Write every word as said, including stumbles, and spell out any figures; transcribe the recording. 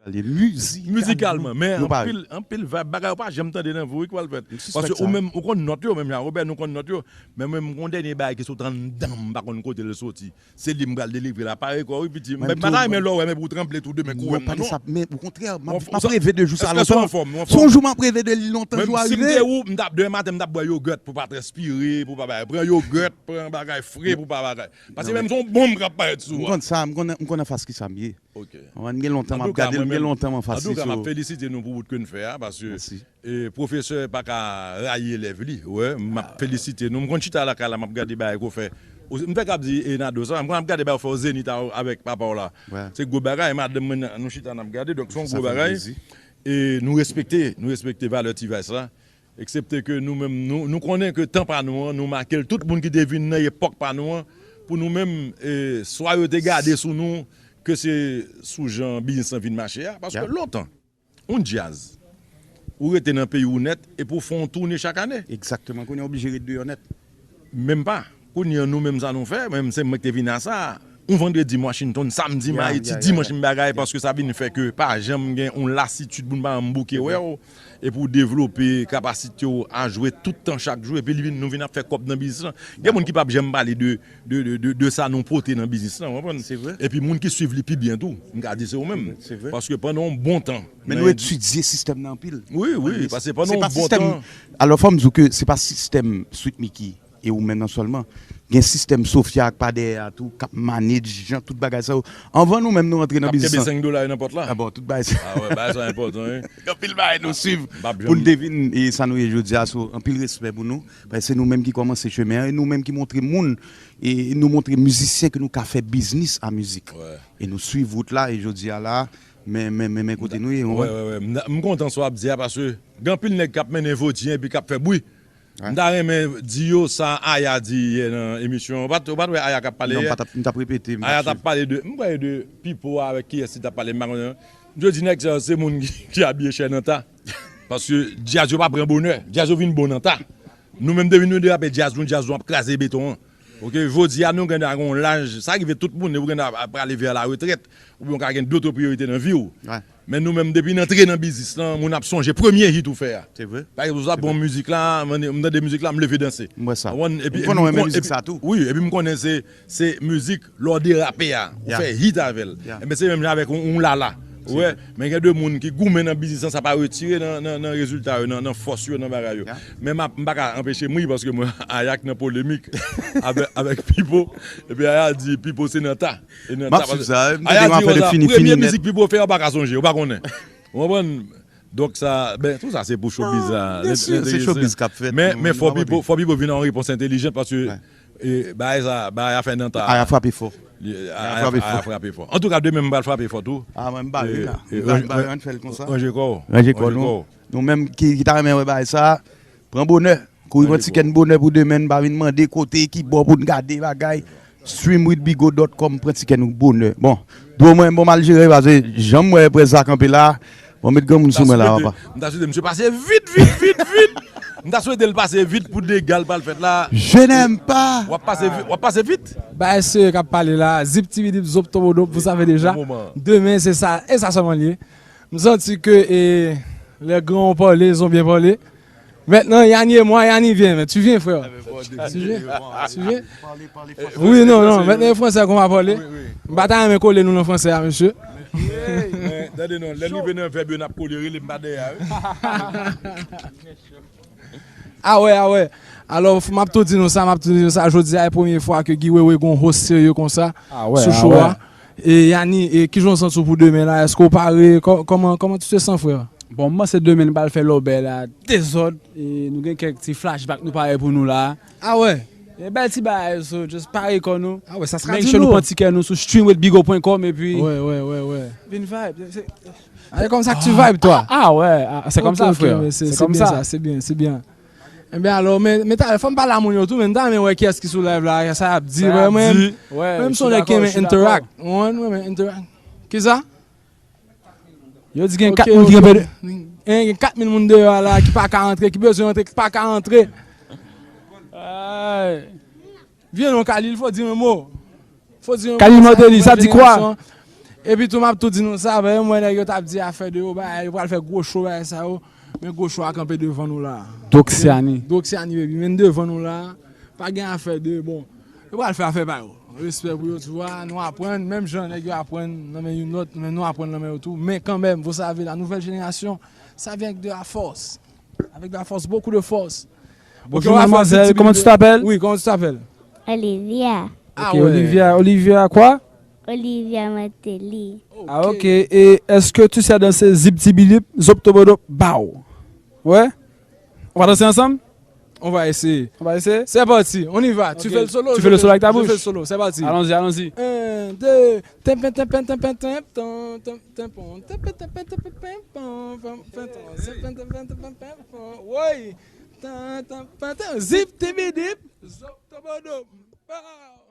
Mizikalman, men anpil, anpil vibe, bagay ou pa janm tande nan vi w ki pral fèt. Paske ou menm, ou konn nòt yo, menm jan Robert, nou konn nòt yo. Men mwen, m gon dènye bagay ki sot anndan m, m pa konn kote l soti. Se li m pral delivre la. Pare kò w wi, piti. M pa ta renmen lè w wè m epi w tranble tou de men kou wè m nan, non. Men okontrè, m ap reve de jou sa lontan. Se yon jou m ap reve de li lontan, jou a rive. Si m te ou, m t ap, demen maten, m t ap bwè yogurt pou pa transpire, pou pa bagay. Pran yogurt, pran bagay fre pou pa bagay. Paske menm se yon bonm k ap parèt sou ou a. M konn sa, m konn, m konn anfas kisa m ye. Ok. Mwen, m gen lontan m ap gade l, m gen lontan m anfas li. Antouka, m ap felisite nou pou bout ke n fè a, paske, e, pwofesè pa ka rayi elèv li. Wè, m ap felisite nou. M konn chita lakay la, m ap gade bagay ke w fè. M fèk ap di, e, Nado sa, m konn ap gade bagay w fè o Zenith a, avèk papa w la. Se gwo bagay, madanm mwen, nou chita n ap gade, donk se yon gwo bagay. E nou respekte, nou respekte valè T-Vice la. Eksepte ke nou menm, nou, nou konnen ke tan pa nou an, nou make l. Tout moun ki te vin nan epòk pa nou an, pou nou menm, e, swa yo te gade sou nou, ke se sou jan biznis lan vin mache a, paske lontan, yon djaz, ou rete nan peyi w nèt, epi w fè yon toune chak ane. Egzakteman, kounye a oblije ret deyò nèt. Menm pa. Kounye a, nou menm sa nou fè, menm se mwen ki te vin a sa. Yon vandredi m Washington, samdi m Ayiti, dimanch m bagay, paske sa vin fè ke pa janm gen yon lasitid pou n pa janm bouke wè w, epi w devlope kapasite w a jwe tout tan chak jou, epi li vin, nou vin ap fè kòb nan biznis lan. Gen moun ki p ap janm pale de, de, de, de, de sa nou pote nan biznis lan, w konprann? Se vre. Epi moun ki swiv li pi byen tou, m ka di se ou menm. Se vre. Paske pandan yon bon tan, men nou etidye sistèm nan anpil. Wi, wi, paske pandan yon bon tan. Alò, fò m di w ke se pa sistèm Sweet Micky e ou menm nan sèlman. Gen sistèm Sofia ak pa dèyè a tou, k ap manage jan tout bagay sa yo. Anvan nou menm nou rantre nan biznis lan. K ap kenbe senk dola yo nan pòt la. A bon, tout bagay sa. A wè, bagay sa enpòtan, wi. Gen anpil bagay nou swiv pou n te vin e sa nou ye jodi a. So, anpil respè pou nou. Paske se nou menm ki kòmanse chemen an, e nou menm ki montre moun, e nou montre mizisyen ke nou ka fè biznis a mizik. E nou swiv wout la, e jodi a la, men, men, men, men kote nou ye, w konprann? Wè, wè, wè. M, m kontan sa w ap di a, paske gen anpil nèg k ap mennen voti epi k ap fè bri. M ta renmen di yo sa Aya di yè nan emisyon an. Ou pa t, ou pa t wè Aya k ap pale yè? Non, m pa t ap, m t ap repete, m t ap swiv. Aya t ap pale de, m kwè de Pipo avèk kiyès li t ap pale, m pa konnen. M te di nèg sa yo se moun ki, ki abiye chè nan ta. Paske djaz yo pa pran bonè. Djaz yo vin bon nan ta. Nou menm depi nou derape djaz nou, djaz nou ap kraze beton an. Ok, jodi a nou gen dwa gen yon laj, sa rive tout moun, ou gen dwa prale vè la retrèt, oubyen w ka gen dòt priyorite nan vi w. Men nou menm, depi n antre nan biznis lan, moun ap sonje premye hit ou fè a. Se vre. Pa egzanp, ou sa bon mizik la, m tande mizik la, m leve danse. M wè sa. Ou konprann? M konnen w renmen mizik sa tou. Wi, epi m konnen se, se mizik, lè w derape a, ou fè hit avè l. Enben, se menm jan avèk yon, yon lala. Ou wè, men gen de moun ki goumen nan biznis lan, sa pa retire nan, nan, nan rezilta yo, nan, nan fòs yo, nan bagay yo. Men m ap, m pa ka anpeche m ri paske mwen, Aya k nan polemik avèk, avèk Pipo. Epi Aya di Pipo se nan ta. E nan ta, m ap swiv sa, m tande yon afè de fini, fini nèt. Premye mizik Pipo fè, ou pa ka sonje, ou pa konnen. Ou konprann? Donk sa, ben, tou sa se pou showbiz la. Byen si, se showbiz k ap fèt. Men, men fò Pipo, fò Pipo vin ak yon repons entèlijan paske, e, bagay sa, bagay afè nan ta. Aya frape fò. Aya frape fò. Antouka, demen m pral frape fò tou. A, mwen m bare la. M bare, ann fè l konsa. Ranje kò w. Ranje kò nou. Nou menm ki, ki ta renmen wè bagay sa, pran bonè. Kouri pran tikè n bonè pou demen, n pa vin mande kote, ki bò pou n gade bagay. Stream with bigo dot com, pran tikè nou bonè. Bon, dwo mwen, bon, m al jere, paske jan m wè prèz la kanpe la, bon, met granmoun sou mwen la, papa. M ta swete misye pase vit, vit, vit, vit. M ta swete l pase vit pou dega l pral fèt la. Je n'aime pas. W ap pase vit, w ap pase vit. Bagay serye k ap pale la, zip tibidip zop tobodop, vous savez déjà. Demen, se sa, e sa sèlman l ye. M santi ke, e, les grands ont parlé, ils ont bien parlé. Maintenant, Yanni et moi, Yanni vient, mais tu viens, frère. Tu viens? Tu viens? Oui, non, non, maintenant, e fransè ke w ap pale. M pa ta renmen kole nou nan fransè a, mesye. Men, tande non, lè n rive nan vèb yo, n ap kole, rele m pa dèyè a, wi. A wè, a wè. Alò, m ap tou di nou sa, m ap tou di nou sa, jodi a, e premye fwa ke Guy Wewe gon host serye konsa sou show a. E Yanni, e kijan w santi w pou demen la? Èske w pare? Kò-, kòman, kòman tu te sens, frè? Bon, m panse demen n pral fè lòbèy la, dezòd, e nou gen kèk ti flashback nou pare pou nou la. A wè? E bèl ti bagay, so, just pare kò nou. A wè, sa sera du lourd. Make sure nou pran tikè nou sou stream with bigo point com epi vin vibe. A, e kòmsa ke tu vibe, toi. A wè, se kòmsa, frè. Se byen sa, se byen, se byen. Ebyen alò, men, men talè, fò m pale a moun yo tou, men m ta renmen wè kiyès ki sou live la, sa y ap di, mwen, mwen, m se yon nèg ki renmen interact. Mwen, mwen renmen interact. Kisa? Yo di gen kat mil ki gen, gen kat mil moun deyò a la, ki pa ka antre, ki bezwen antre, ki pa ka antre. Vye non, Khalil, fò di yon mo. Fò di yon mo. Khalil Martelly, sa di kwa? Epi tou, m ap tou di nou sa, paske m wè nèg yo t ap di afè de yo, bagay, yo pral fè gwo cho, bagay sa yo. Men gwo cho a kanpe devan nou la. Doksiani. Doksiani, baby. Men devan nou la, pa gen afè de, bon. Yo pral fè afè pa yo. Respè pou yo, tu vois, nou aprann, menm jan nèg yo aprann nan men youn lòt, men nou aprann nan men yo tou. Men kanmenm, vous savez, la nouvelle génération, ça vient avec de la force. Avec de la force, beaucoup de force. Bonjour, mademoiselle, comment tu t'appelles? Oui, comment tu t'appelles? Olivia. Ah Ok, ouais. Olivia, Olivia quoi? Olivia Martelly. Ah, ok. Et est-ce que tu sais danser zip tibidip, zop tobodop, bow? Ouais? On va danser ensemble? On va essayer. On va essayer? C'est parti, on y va. Tu Ok. Fais le solo, Tu je fais le fais- solo avec ta je bouche? Fais le solo, c'est parti. Allons-y, allons-y. Un, deux. Tempen, tempen, tempen, temp, ton, ton, tempen, tempen, tempen, tempen, tempen, tempen, tempen, tempen, tempen, tempen, woy. Tan, tan, tan, tan, zip, tibidip, zop, tobodop. Pow.